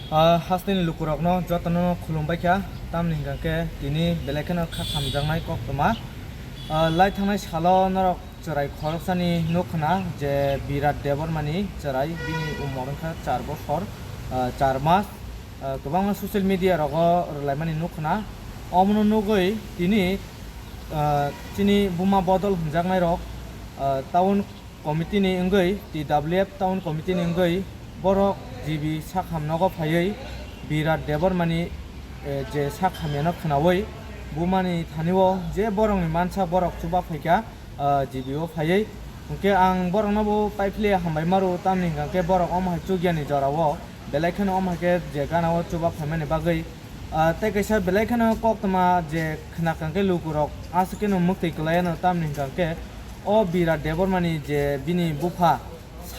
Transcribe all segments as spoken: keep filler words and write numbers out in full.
Ah, hasteni lukurokno jotono khulumbai kha, tamni hwnkha khe tini belai kheno kha khamjaknai koktwma. Ah, lai thangnai salo norok chwrai khoroksani nuk khna je Birat Debbarmani chwrai, bini umor wngkha char bosor, ah, char mas. Ah, kwbangma social media rogo rwlaimani nuk khna. Omono nugwi tini, ah, chini buma bodol hwnjaknairok, ah, town committee ni wngwi, T W F town committee ni wngwi borok G B sak hamnogo phaiwi Birat Debbarmani, eh, je sak hamyano khnaui bumani thani-o je borokni mansa borok chuba phaikha, ah, G B o phaiwi. Hwnkhe ang borokno bo paiphle hambai maro, tamni hwnkha khe borok omo hai chugyani jorao belai kheno omo hai khe je gana-o chuba phaimani bagwi. Ah, tei kaisa belai kheno koktwma je khna kha khe lukurok aswk kheno mwktwi kwlai ano, tamni hwnkha khe o Birat Debbarmani je bini bupha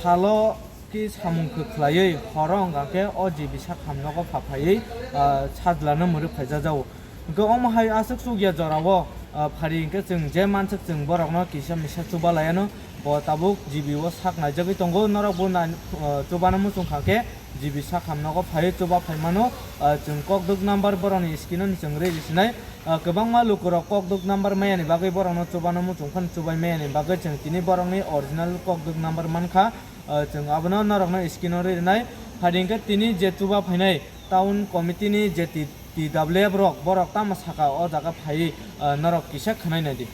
salo ki samung khe khlaiwi horo wngkha khe o G B sak hamnogo pha phaiwi, ah, sajlano mwrwk phaijajao. Hwnkhe omo hai aswk chukya jorao, ah, phari hwnkhe chwng je manswk chwng borokno kisa misa chuba laiano. Bo tabuk G B o sak naijagwi tongo, norok bo nai-, ah, chubano muchung kha khe G B sak hamnogo phaiwi chuba phaimano, ah, chwng kokdwk number borokni screen-o chwng rwi rwsinai. Ah, kwbangma lukurok kokdwk number mayani bagwi borokno chubano muchung phano chubai mayani bagwi chwng tini borokni original kokdwk number mankha. Ah, chwng abono norokno screen-o rwi rwnai. Phadi hwnkhe tini je chuba phainai town committee-ni je T-, T W F rok, borok tamo saka o jaga phaiwi, ah, norok kisa khwnai naidi.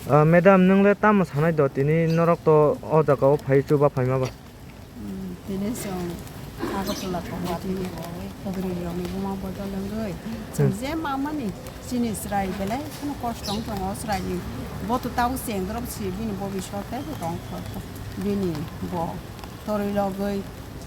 Ah, madam, nwng le tamo sanai do, tini norok to o jaga o phai chuba phaima ba? Hmm, tini chwng Agartala committee ni kwrwi rokni buma bodol wngwi chwng Hmm. je mamani chini chwrai belai kheno kosto wng tongo chwraini, bo to tabuk chengdrop si bini bobiswt teibo tong kho bini bo torwi logwi.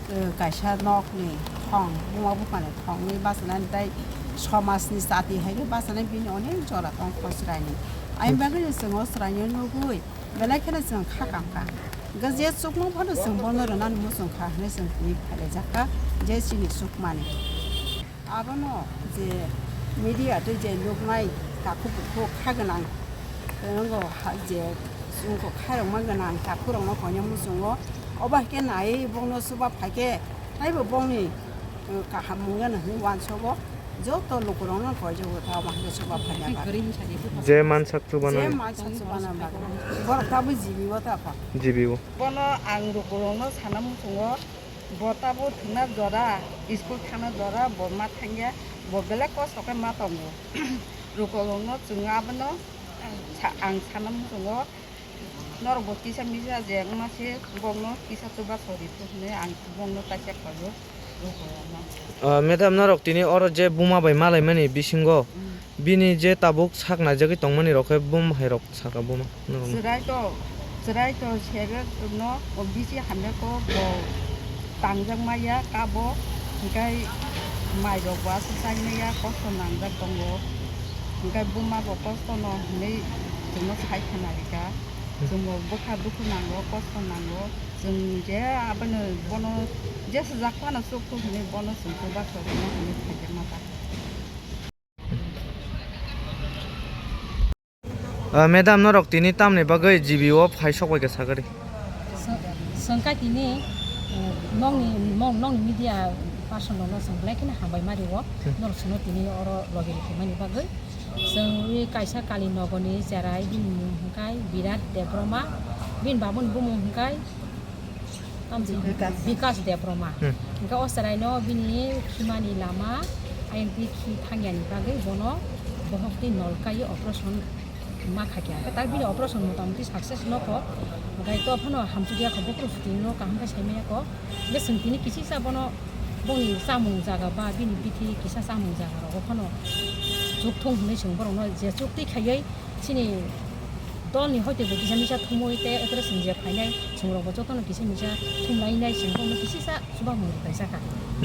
Eh, kaisa nokni thong, buma buphani thongni bachanani tei somajni chati hai khe bachanai bini onek jora tong kho chwraini. Ayang bagwi chwng o chwraino nugwi belai kheno chwng kha kam kha. Hwnkhe je chukmung phano chwng bono rwnani muchung kha hwnwi chwng twi phailaijak kha je chini chukmani. Abono je media tei je nuknai takhuk bukhuk kha gwnang, tei wngkha je wngkha khairokma gwnang takhurokno koinai muchungo. Obo hai khe naiwi bongno chuba phai khe taibo bongni, eh, kaham wngya hwnwi uansogo. Joto lukurokno koijago ta obo hai khe chuba phaina bagwi. Je mansak chubana. Je mansak chubana bagwi. Borok tabuk G B o ta pha. G B o. Bono ang lukurokno sana muchungo. Bo tabuk thwngna jora, school thangna jora, bo ma thangya, bo belai kosto khe ma tongo. Lukurokno chwng abono sa-, ang sana muchungo, norok bo kisa misa je wngma se, bongno kisa chuba sori phuru hwnwi ang bongno kaisa khlaio, lukurokno. Ah, madam, norok tini oro je buma bai malaimani bisingo, Hmm. Bini je tabuk sak naijagwi tongmani rok khe bum hai rok saka buma norokno. Chwrai to, chwrai to sebe no bisi hamya ko bo tangjak maya kabo, hwnkhe mai rok bo aswk chai maya kosto nangjak tongo, hwnkhe buma bo kosto no hinwi chwngno sai khna rika, chwngbo bwkha dukhu nango, kosto nango, chwng je abono bono jesa jak phano chukhu hinwi bono chwng chubachu rwna hinwi khaijak ma ta. Ah, madam, norok tini tamni bagwi G B o phai sok bai kha sakari? Sw-, swngkha tini, eh, nokni, nokni media person rokno chwng belai kheno hambai ma rio. Hmm. Norok chwngno tini oro logi rwkhe mani bagwi. Chwng wi kaisa Kali nogoni cherai, bini mung hwnkhe Birat Debbarma, bini babuni bumung hwnkhe Tamsi Bikas. Bikas Debbarma. Hmm. Hingke o chwraino bini khimani lama, ayang twi khi thangyani bagwi bono bohok twi nolkai operation ma khakya. Hingke tak bini operation motamoti success nokho. Hingke to phano hamsukya kho, buphuru sutingno kaham khe saimaya kho. Hingke chwng tini kisisa bono boni chamung jaga ba bini bithi kisa chamung jaga rogo phano chukthung hinwi chwng borokno je chukti khaiwi Chini dolni hoite bo kisa misa thumui tei ekre chwng je phainai, chwng rokbo jotono kisa misa thumlainai, chwng bono kisisa chubamu rwkhaijak kha.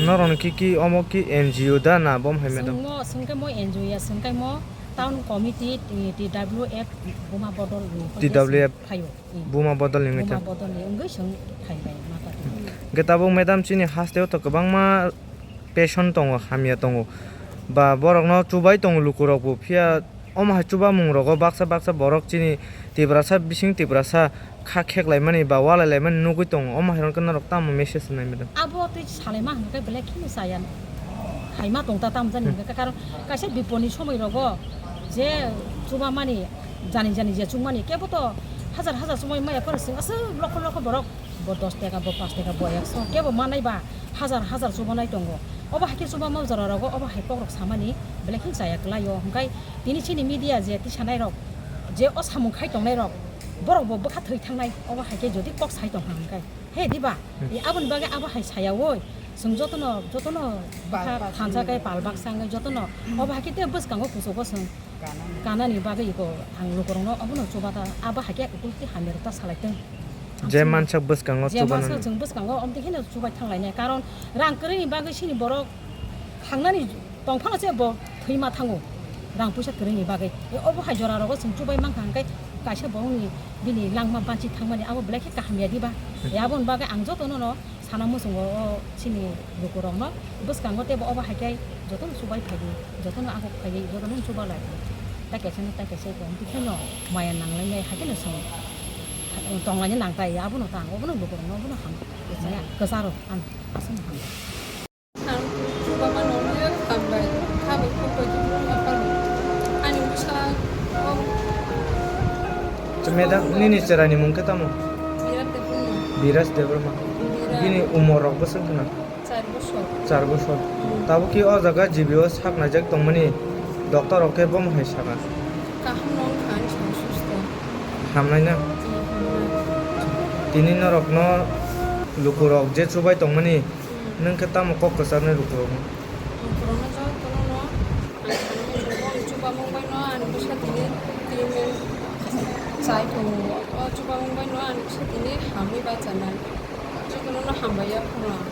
Norokni ki ki omo ki N G O da na bom hai madam? Chwngmo, chwngkhe mo N G O ya, chwngkhe mo town committee, T W F buma bodol ni hoite T W F chwng phaio. Hmm. Buma bodol ni Buma wngkha? Bodol ni wngwi chwng phainai mata. Hwnkhe tabuk madam chini hasteo to kwbangma patient tongo, hamya tongo. Ba borokno chubai tongo lukurokbo, phiya Omo hai chubamung rogo baksa baksa borok chini Tiprasa bising Tiprasa kha kheklaimani ba walailaimani nugwi tongo. Omo hai rokno norok tamo message rwnai, madam? Abo twi salaima hwnka khe belai kheno chaya. Haima tongta tamo jani hwnka khe, karon kaisa bipodni somoi rogo je chubamani, jani jani je chukmani kebo to hajar hajar somoi maya phano chwng aswk lokho lokho borok bo dos taka, bo panch taka, bo ekso, kebo manai ba hajar hajar chubanai tongo. Obo hai khe chubama jora rogo obo hai kokrok samani belai kheno chaya kwlaio. Hwnkhe tini chini media je tisanai rok, je o samung khai tongnai rok, borok bo bwkha thwi thangnai. Obo hai khe jodi kok sai tong kha hwnkhe, he diba? Hmm. E aboni bagwi abo hai sayaui chwng jotono, jotono bwkha thansa khe pal baksa wngwi jotono obo hai khe tei bwskango kuchugo chwng. Kanani bagwi iko ang lukurokno obono chubata, abo hai khe ukulti hamya rok ta salai tong. Je mansak bwskango je chubana mansak ni. Chwng bwskango omtwi kheno chubai thanglainai, karon rang kwrwini bagwi chini borok thangnani tongphano se bo thwima thango, rang puisa kwrwini bagwi. E obo hai jora rogo chwng chubai mankha hwnkhe kaisa borokni bini langma banchi thangmani abo belai khe kaham ya diba? E aboni bagwi ang jotono no sana muchungo o chini lukurokno bwskango teibo obo hai khe jotono chubai phaiwi, jotono aguk phaiwi, jotono chuba lai phai. Tai kaisa no tai kaisa ko, hwnkhe no maya nanglainai hai kheno chwng tonglaina nang tai, abono tang, obono lukurokno obono ham. Maya kwcharo ang aswk ham. Ang chubama nokni hambai, kha bai kok bai khe brum aphano. Ani bwsa o Madam, nini chwraini mung khe tamo? Birat Debbarma. Biras Debbarma. Birat. Bini umor rok bwswk gwnang? Char bosor. Char bosor. Hmm. Tabuk khe o jaga G B o sak naijak tongmani doctor rok khe bomo hai sakha? Kaham no wngkha, ani sal susto. Hamnai na? Hmm, hamnai. Tini norokno lukurok je chubai tongmani, hmm, nwng khe tamo kok kwcharnai lukurokno? Lukurokno jotono no ang sana muchungo, ang chubamung bai no ani bwsa tini treatment chai tongo. O chubamung bai no ani bwsa tini hamwi bachanai. Jotono no hambai ya phano ang.